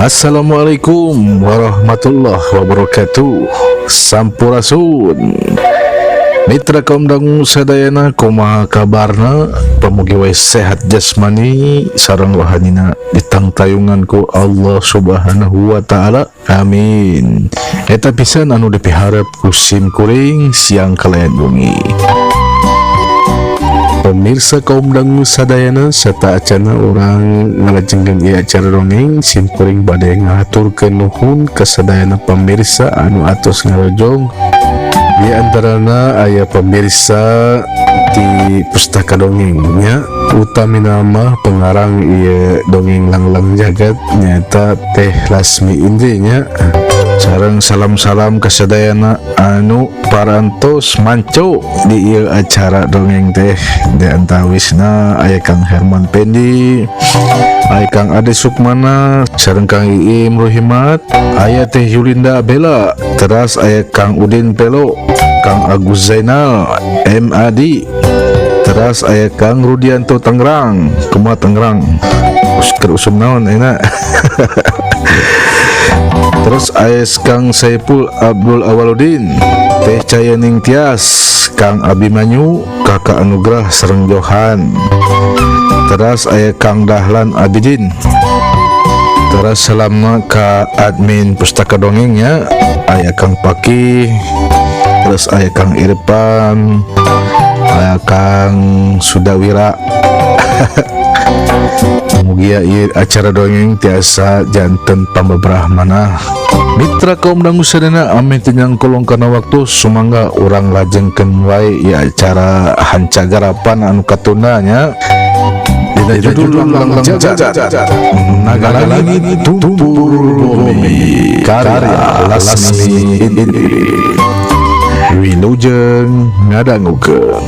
Assalamualaikum warahmatullahi wabarakatuh. Sampurasun, Mitra kaum dangu sadayana. Kumaha kabarna? Pamugi we sehat jasmani sareng rohanina, ditangtayungan ku Allah Subhanahu wa Ta'ala. Amin. Eta pisan anu dipiharep ku sim kuring siang kalayan wengi. Pemirsa kaum dangu sadayana, sateuacana urang ngalajengkeun ieu acara dongeng, sim kuring bade ngahaturkeun nuhun ka sadayana pemirsa anu atos ngarojong. Di antarana aya pemirsa di Pustaka Dongeng nya, utamina mah pengarang ieu dongeng Langlang Jagat, nyaeta Teh Lasmi Indri nya. Sareng salam-salam ka sadayana anu parantos manco di ieu acara dongeng teh, di antawisna aya Kang Herman Pendi, aya Kang Ade Sukmana, sareng Kang Iim Ruhimat, aya Teh Yulinda Bella, teras aya Kang Udin Pelo, Kang Agus Zainal M Adi, teras aya Kang Rudianto Tangerang. Kumaha Tangerang? Keur usum naon enak? Terus aya Kang Saipul Abdul Awaludin, Teh Cayaning Tias, Kang Abimanyu, Kakak Anugrah sareng Johan. Terus aya Kang Dahlan Abidin. Terus salamna ka admin Pustaka Dongengnya, aya Kang Paki, terus aya Kang Irfan, aya Kang Sudawira. Mugia ieu acara dongeng tiasa janten pambebrah manah. Mitra kaum dangu sadayana, ameh teu nyangkolong kana waktu, sumangga urang lajengkeun wae ieu acara hanca garapan anu katunda nya, dina judul Langlang Jagat Naga Langit Tumpur Bumi, karya Lasmi Indri. Wilujeng ngadangukeun.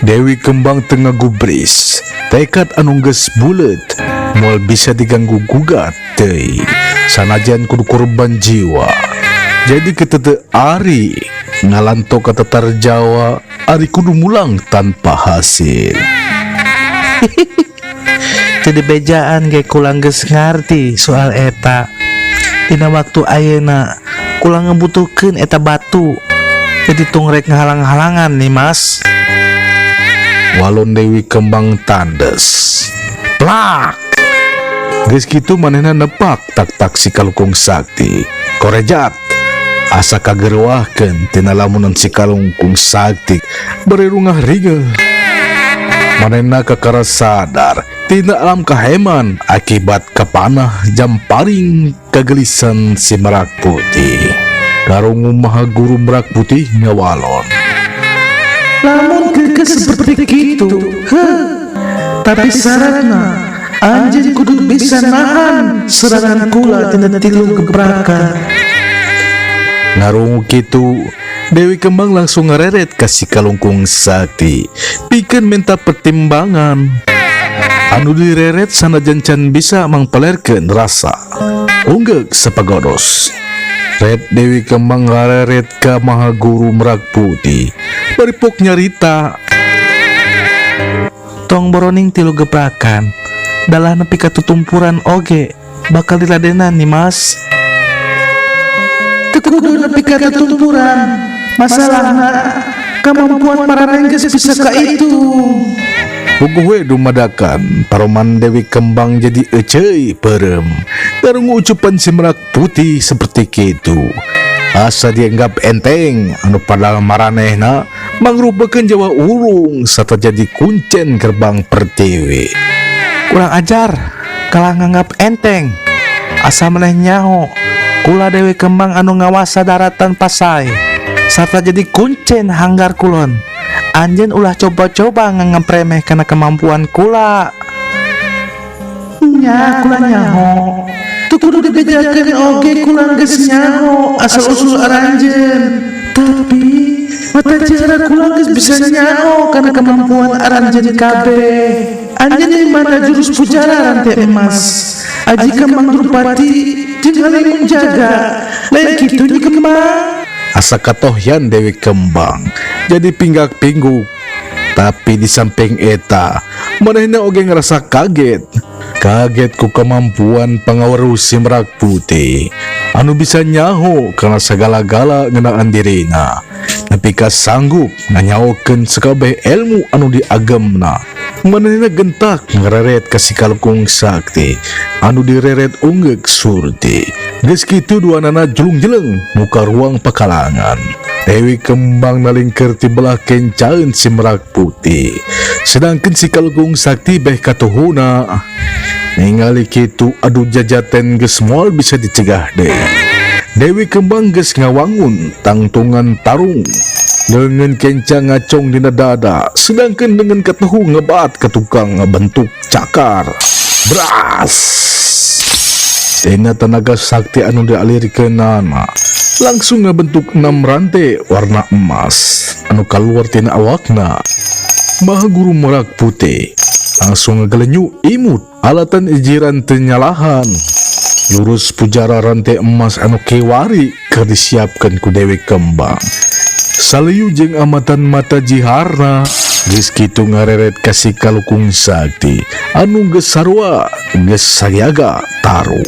Dewi Kembang teu ngagubris. Tekad anu geus bulet moal bisa diganggu gugat teuing, sanajan kudu korban jiwa. Jadi ketete ari ngalanto ka Tatar Jawa, ari kudu mulang tanpa hasil. Teu dibejaan ge kula geus ngarti soal eta. Dina waktu ayeuna kula ngabutuhkeun eta batu. Jadi tong rek ngahalang-halangan nih, Mas. Walon Dewi Kembang tandes. Plak! Geus kitu manehna nepak tak-tak si Kalungkung Sakti. Korejat! Asa kagerwahkeun tina lamunan si Kalungkung Sakti bari rungah ringeuh. Manehna kakara sadar tina alam kaheman akibat kapanah jamparing kagelisan si Merak Putih. Karungu Maha Guru Merak Putih ngawalon. Lamun kekeh seperti kitu, heh. Tapi syaratna anjeun kudu bisa nahan serangan kula tina tilu gebrakan. Ngarungu kitu, Dewi Kembang langsung ngareret ka si Kalungkung Sakti pikeun minta pertimbangan. Anu direret sanajan can bisa mangpelerkeun rasa. Unggeuk sapagodos. Red Dewi Kembang ngareret ka Maha Guru Merak Putih. Bari pok nyarita. Tong boroning tilu gebrakan. Dalah nepi ka tutumpuran oge bakal diladenan nih, Mas. Teu kudu nepi ka tutumpuran. Masalahna kemampuan maraneh geus bisa ka itu. Puguh we dumadakan paroman Dewi Kembang jadi eceuy peureum. Ngarungu ucupan si Merak Putih seperti kitu. Asa dianggap enteng anu padahal maranehna mangrupakeun Jawa urung sarta jadi kuncen gerbang pertiwi. Kurang ajar, kalah nganggap enteng. Asa maneh nyaho, kula Dewi Kembang anu ngawasa daratan Pasai sarta jadi kuncen Hanggar Kulon. Anjeun ulah coba-coba nganggap remeh kana kemampuan kula. Nya kula nyaho. Teu kudu dibejakeun oge kula geus nyaho asal usul aranjeun. Tapi mata cara kula geus bisa nyaho kana kemampuan aranjeun kabeh. Anjeun di mana jurus pujara rantai emas. Aji Kembang Drupati jeung Halimun Jaga. Lain kitu Nyi Kembang. Asa katohyan Dewi Kembang jadi pinggak pingguk. Tapi di samping eta manehna oge ngerasa kaget. Kaget ku kemampuan pangaweruh si Merak Putih anu bisa nyaho kana sagala-gala ngeunaan dirina. Nepi ka sanggup nganyaokeun sakabeh ilmu anu diagemna. Manehna gentak ngereret ka si Kalukung Sakti anu direret ungeuk Surti. Geus kitu duanana jelung-jeleng muka ruang pakalangan. Dewi Kembang nalingker ti belah kencaeun si Merak Putih. Sedangkan si Kalukung Sakti beh katuhuna. Ningali kitu adu jajaten geus moal bisa dicegah deui. Dewi Kembang geus ngawangun tangtungan tarung. Leungeun kenca ngacong dina dada, sedangkan dengan katuhu ngebat ke tukang ngabentuk cakar. Bras. Dina tenaga sakti anu dialirkeunana langsung ngabentuk 6 rantai warna emas anu kaluar tina awakna. Maha Guru Merak Putih langsung ngegelenyu imut alatan ijiran teu nyalahan. Jurus pujara rantai emas anu kewari keur disiapkeun ku Dewi Kembang. Saliu jeung amatan mata jiharna geus kitu ngareret ka si Kalukung Sakti anu geus sarua geus sayaga tarung.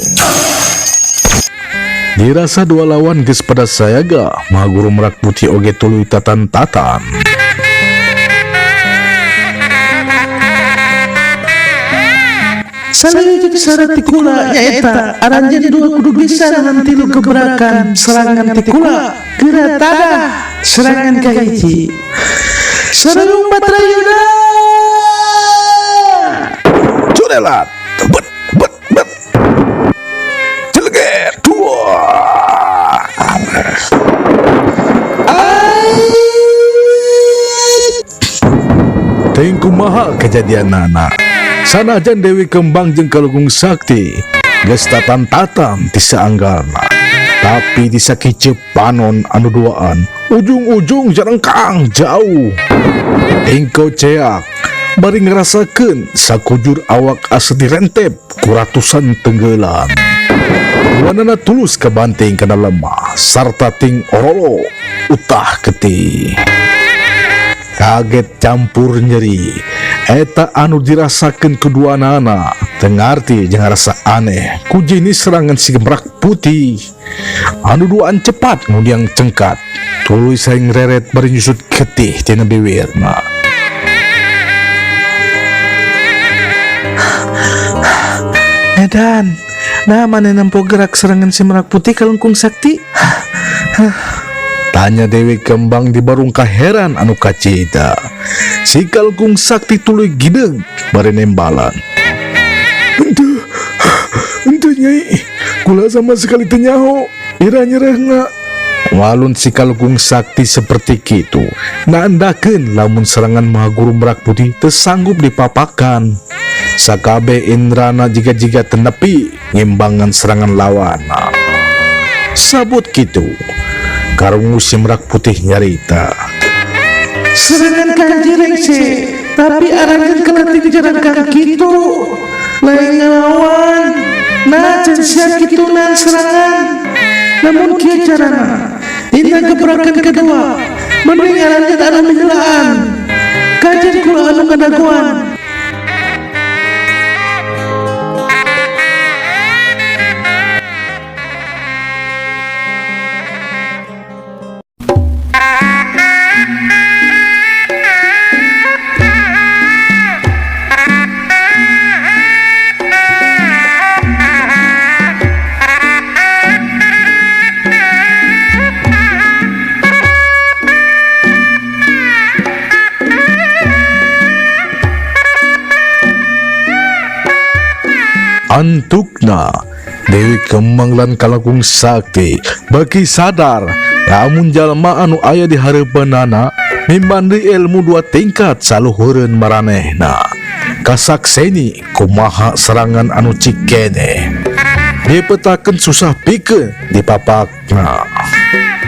Dirasa dua lawan geus pada sayaga, Maha Guru Merak Putih oge tuluy tatan-tatan. Salieu jeung syarat ti kula nyaeta aranjeun dua kudu bisa ngan tilu gebrakan serangan ti kula geura tadah serangan kahiji. Sarung Batrayuda. Curelat bet bet bet. Celeger dua. Teuing kumaha kejadianana. Sanajan Dewi Kembang jeung Kalukung Sakti geus tatan-tatan ti saanggarna, tapi di sakiceup panon anu duaan ujung-ujung jarengkang jauh. Engko ceak bari ngerasakeun sakujur awak asa direntep ku ratusan tenggelan. Duanana tulus kabanting kana lemah sarta ting orolo utah getih. Kaget campur nyeri eta anu dirasakeun keduanana. Teu ngarti jeung rasa aneh ku jenis serangan si Merak Putih anu duaan cepat ngudiang cengkat tuluy saing reret bari nyusut getih tina biwirna. Edan, nah maneh nempo gerak serangan si Merak Putih Kalungkung Sakti? Tanya Dewi Kembang di barung kaheran anu kacita. Si Kalungkung Sakti tuluy gideg bari nembalan. Henteu, henteu nyai, kula sama sekali teu nyaho, ira nyerahna. Walun si Kalungkung Sakti seperti kitu, nandakeun lamun serangan Maha Guru Merak Putih teu sanggup dipapakan. Sakabeh indrana jiga-jiga teu nepi ngimbangan serangan lawana. Sabut kitu, karungu si Merak Putih nyarita. Serangan kanji rengse, tapi aranjeun kelating jarangkang kitu. Lain ngelawan, nah can siap kitunan serangan. Namun kieu carana, dina gebrakan kedua, mending aranjeun anu mihelaan. Kajen kula anu ngadagoan. Antukna Dewi Kembang lan Kalungkung Sakti beki sadar lamun jalma anu aya di hareupeunana mimandi ilmu dua tingkat saluhureun maranehna. Kasakseni kumaha serangan anu cikene dipetakeun susah pikeun dipapakna.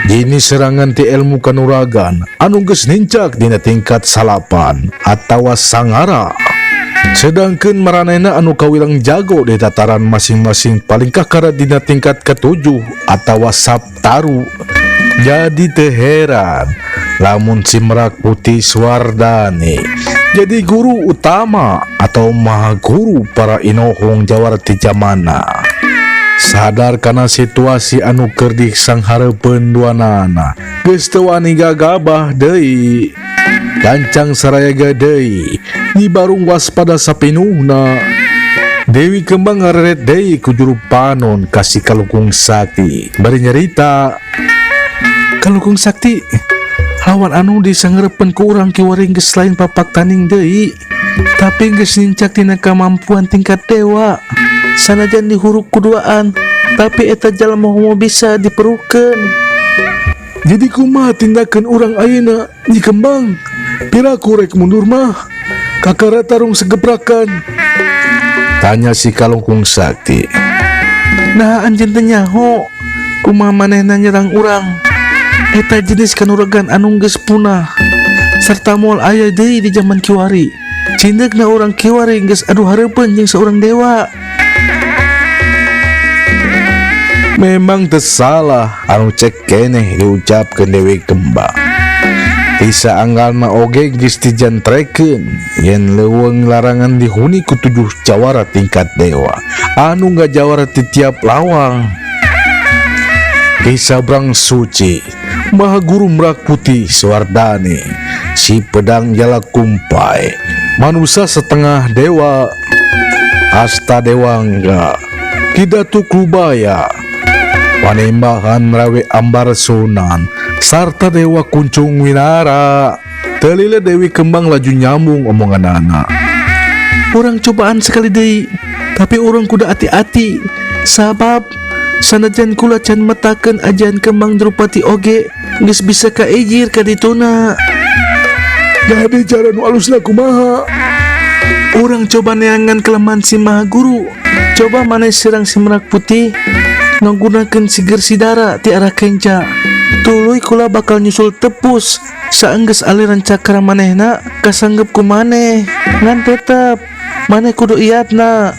Jenis serangan ti ilmu kanuragan anu geus nincak dina tingkat salapan atawa sangara. Sedangkan maranehna anu kawilang jago di tataran masing-masing paling kakara dina tingkat ketujuh atawa saptaru. Jadi teu heran lamun si Merak Putih Swardani jadi guru utama atau maha guru para inohong jawara ti jamana. Sadar kana situasi anu keur disanghareupeun duanana, geus teu wani gagabah deui. Gancang sarayaga deui, Nyi Barung waspada sapinuhna. Dewi Kembang ngareret deui ku juru panon ka si Kalungkung Sakti bari nyarita. Kalungkung Sakti, lawan anu disanghareupeun ku urang kiwari geus lain papak tanding deui, tapi geus nincak tina kamampuan tingkat dewa. Sanajan dihuruk kuduaan, tapi eta jalma homo bisa diperukeun. Jadi kumaha tindakan urang ayeuna, Nyi Kembang? Piraku rek mundur mah? Kakara tarung segebrakan. Tanya si Kalungkung Sakti. Nah, anjeun teh nyaho kumaha manehna nyerang urang. Eta jenis kanuragan anu geus punah serta moal aya deui di zaman kiwari. Cindekna urang kiwari geus adu hareupeun jeung seorang dewa. Memang teu salah anu cek keneh diucapkeun Dewi Kembang. Tisa anggalna oge geus dijantrekeun yen leuweung larangan dihuni ku 7 jawara tingkat dewa anu ngajawara ti tiap lawang. Di Sabrang Suci, Maha Guru Merak Putih Swardani, si pedang jala kumpai, manusia setengah dewa, Asta Dewangga, Ki Datuk Lubaya, Panembahan Rawe Ambar Sunan, sarta Dewa Kuncung Winara. Telile Dewi Kembang laju nyambung omongan anak. Urang cobaan sekali deui, tapi urang kudu hati-hati. Sabab sanajan kula can metakeun ajian Kembang Drupati oge geus bisa kaijir ka dituna. Jadi cara nu alusna kumaha? Urang coba neangan kelemahan si Maha Guru. Coba maneh serang si Merak Putih ngagunakeun siger sidara ti arah kenca. Tuluy kula bakal nyusul tepus saenggeus aliran cakra manehna kasanggep ku maneh. Ngan tetep maneh kudu iatna.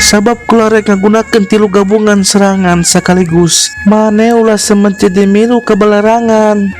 Sabab kula rek ngagunakeun 3 gabungan serangan sekaligus. Maneh ulah semet jadi milu kabalarangan.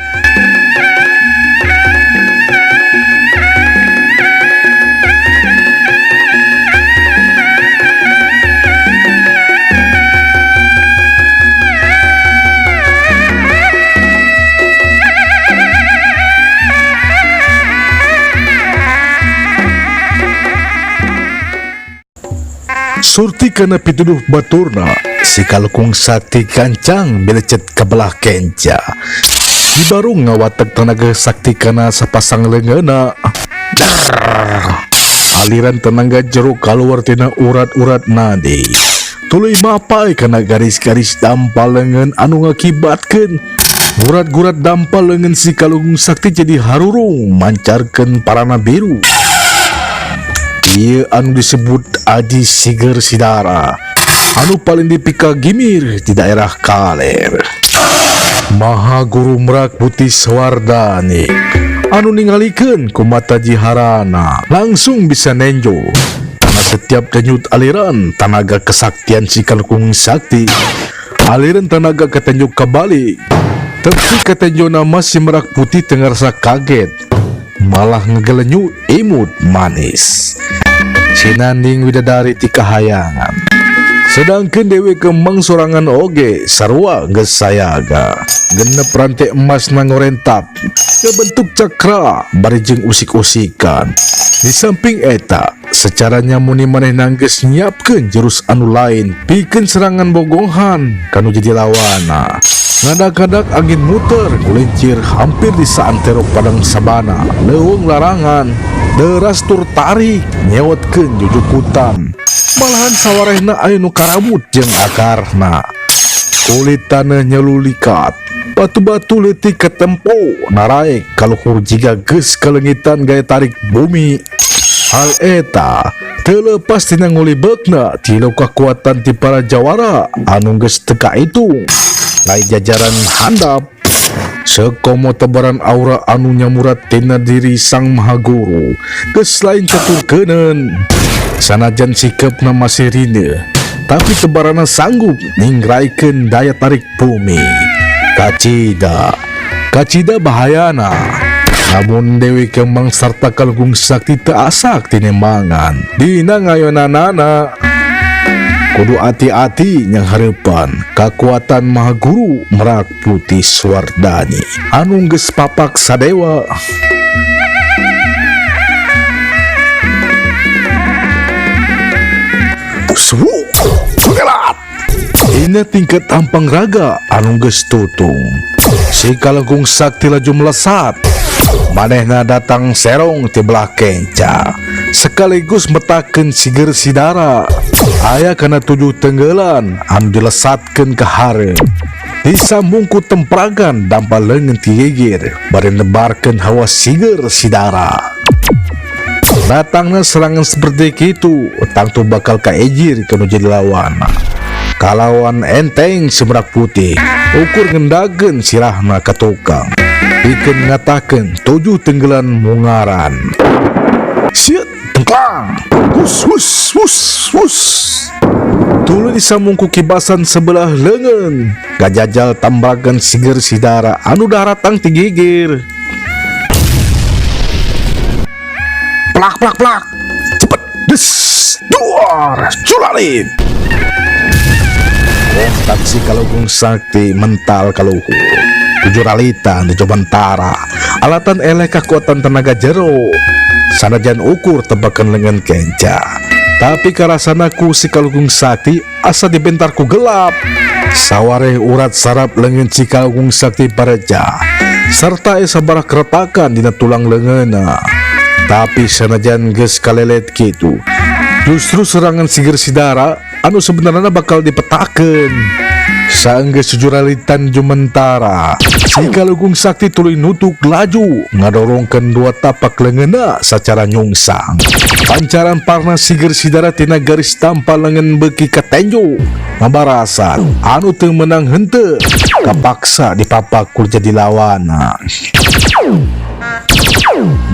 Surti kana pituduh baturna, si Kalungkung Sakti gancang belecet ka belah kenca. Di barung ngawatek tenaga sakti kana sapasang leungeunna. Darr. Aliran tenaga jero kaluar tina urat-urat nadi. Tuluy mapai kana garis-garis dampal leungeun anu ngakibatkeun gurat-gurat dampal leungeun si Kalungkung Sakti jadi harurung mancarkeun parana biru. Ieu anu disebut Aji Siger Sidara, anu paling dipika gimir di daerah Kaler. Maha Guru Merak Putih Swardani anu ningalikeun ku mata jiharana langsung bisa nenjo karena setiap denyut aliran tenaga kesaktian si Kalungkung Sakti, aliran tenaga ketenjo kebalik. Tapi ketenjo nama si Merak Putih tengarsa kaget, malah ngegelenyu imut manis. Sinanding widadari ti kahayangan. Sedangkan Dewi Kembang sorangan oge sarua geus sayaga. Genep rantai emas nangorentap kebentuk cakra bari jeung usik-usikan. Di samping eta, secara nyamuni maneh nanggeus nyiapkeun jurus anu lain pikeun serangan bogohan kanu jadi lawana. Ngadak-ngadak angin muter gulincir hampir di saantero padang sabana. Leuweung larangan deras tur tarik nyewotkeun jujukutan. Malahan sawarehna aya nu karabut jeung akarna. Kulit taneuh nyalulikat, batu-batu leutik katempo naraek kaluhur jiga geus kaleungitan gaya tarik bumi. Hal eta teu leupas tina ngulibeukna tilu kakuatan ti para jawara anu geus teu kaitung lain jajaran handap. Sekomo tebaran aura anu nyamurat tina diri sang maha guru geus lain caturkeuneun. Sanajan sikepna masih rineuh, tapi tebaranna sanggup ningraikeun daya tarik bumi. Kacida, kacida bahayana. Namun Dewi Kembang sarta Kalungkung Sakti teu asak tinembangan dina ngayonanana. Kudu ati-ati nyanghareupan kakuatan Maha Guru Merak Putih Suwardani anu geus papak sadewa. Suhu, sugelat. Dina tingkat tampang raga anu geus tutung. Si Kalungkung Sakti laju melesat. Manehna datang serong ti belah kenca, sekaligus metakeun siger sidara. Aya kana 7 tenggelan anu dilesatkeun ka hareup. Disambung ku tempragan dampa leungeun ti gigir bari nebarkeun hawa siger sidara. Datangna serangan seperti kitu tangtu bakal kaejir kanu jadi lawan. Kalawan enteng si Merak Putih ukur ngendageun sirahna ka tukang. Pikeun ngatakeun 7 tenggelan mungaran. Sieut tengklang. Hus hus hus hus. Tuluy disambung ku kibasan sebelah leungeun. Gajajal tambagan siger sidara anu daratang ti gigir. Plak plak plak. Cepet des duar culalin. Kontak si Kalungkung Sakti mental kaluhur. Tujuh ralitan tujuh bentara. Alatan eleh kekuatan tenaga jero. Sanajan ukur tebakan lengan kenca. Tapi karasana ku si Kalungkung Sakti asa dibentar ku gelap. Sawareh urat sarap lengan si Kalungkung Sakti pareja. Serta sabaraha keretakan dina tulang leungeunna. Tapi sanajan geus kalelet kitu, justru serangan siger sidara anu sebenarnya bakal dipetakeun. Saenggeus juralitan jumentara, si Kalungkung Sakti tuluy nutuk laju ngadorongkeun 2 tapak leungeunna sacara nyungsang. Pancaran parna siger sidara tina garis tanpa leungeun beuki katenjo. Mabarasan anu teu meunang henteu kapaksa dipapak ku jadi lawana.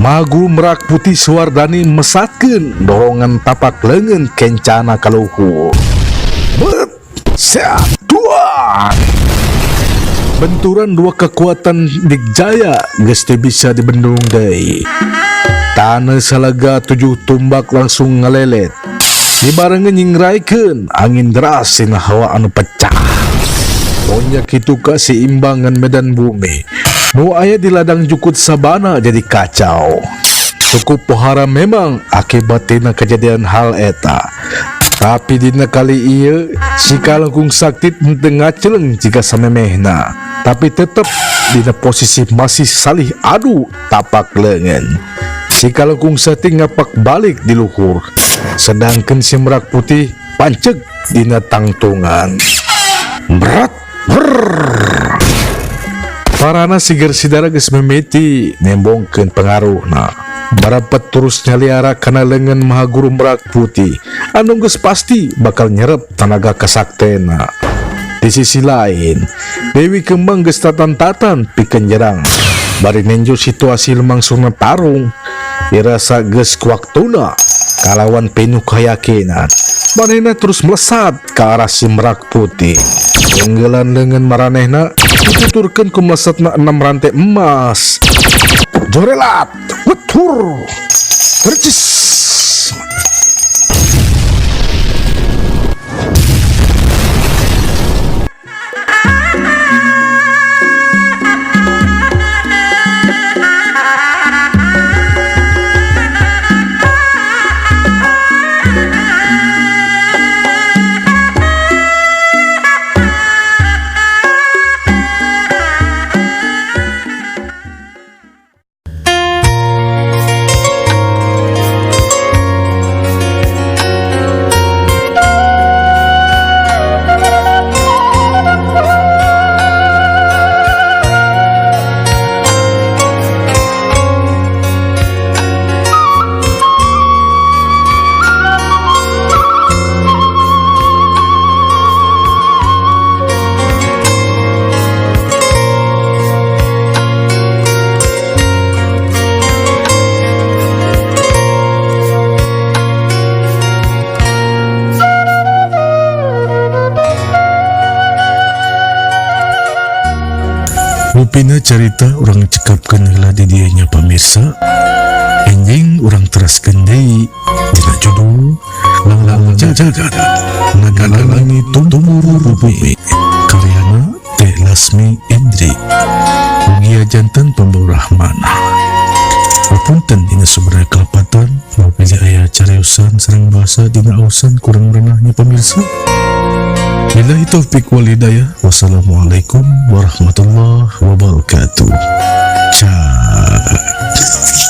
Magu Merak Putih Suwardani mesatkeun dorongan tapak leungeun kencana kaluhur. Bet, seat, dua. Benturan 2 kekuatan Digjaya geus teu bisa dibendung deui. Taneuh salaga 7 tumbak langsung ngalelet. Dibarengan nyingraikeun angin deras dina hawa anu pecah. Monya kitu kaseimbangan medan bumi. Nu aya di ladang jukut sabana jadi kacau. Cukup pohara memang akibat tina kejadian hal eta. Tapi dina kali ieu si Kalungkung Sakti henteu ngaceleng jika samemehna. Tapi tetep dina posisi masih salih adu tapak leungeun. Si Kalungkung Sakti ngapak balik di luhur. Sedangkan si Merak Putih panceg dina tangtungan. Berat brrrr. Parana siger sidara geus mimiti nembongkeun pengaruhna. Barapet terus nyaliara kana leungeun Maha Guru Merak Putih anu geus pasti bakal nyerep tenaga kasaktena. Di sisi lain, Dewi Kembang geus tatan-tatan pikeun nyerang. Bari nenjo situasi lumangsungna tarung, dirasa geus waktuna kalawan penuh keyakinan. Manehna terus melesat ke arah si Merak Putih. Tenggelan leungeun maranehna dituturkeun ku melesatna 6 rantai emas. Jorelat, wetur, tercis. Rupina carita urang cekapkeun heula di dieu nya, pamirsa. Enjing urang teraskeun deui dina judul Langlang Jagat Nagalangi Tumur Bumi, karyana Teh Lasmi Indri. Mugia janten pembawa Rahman. Punten dina sumber kalepatan, bilih aya cariosan sareng bahasa dina ausan kurang renahnya, pemirsa. Billahi taufik wal hidayah. Wassalamualaikum warahmatullahi wabarakatuh. Ciao.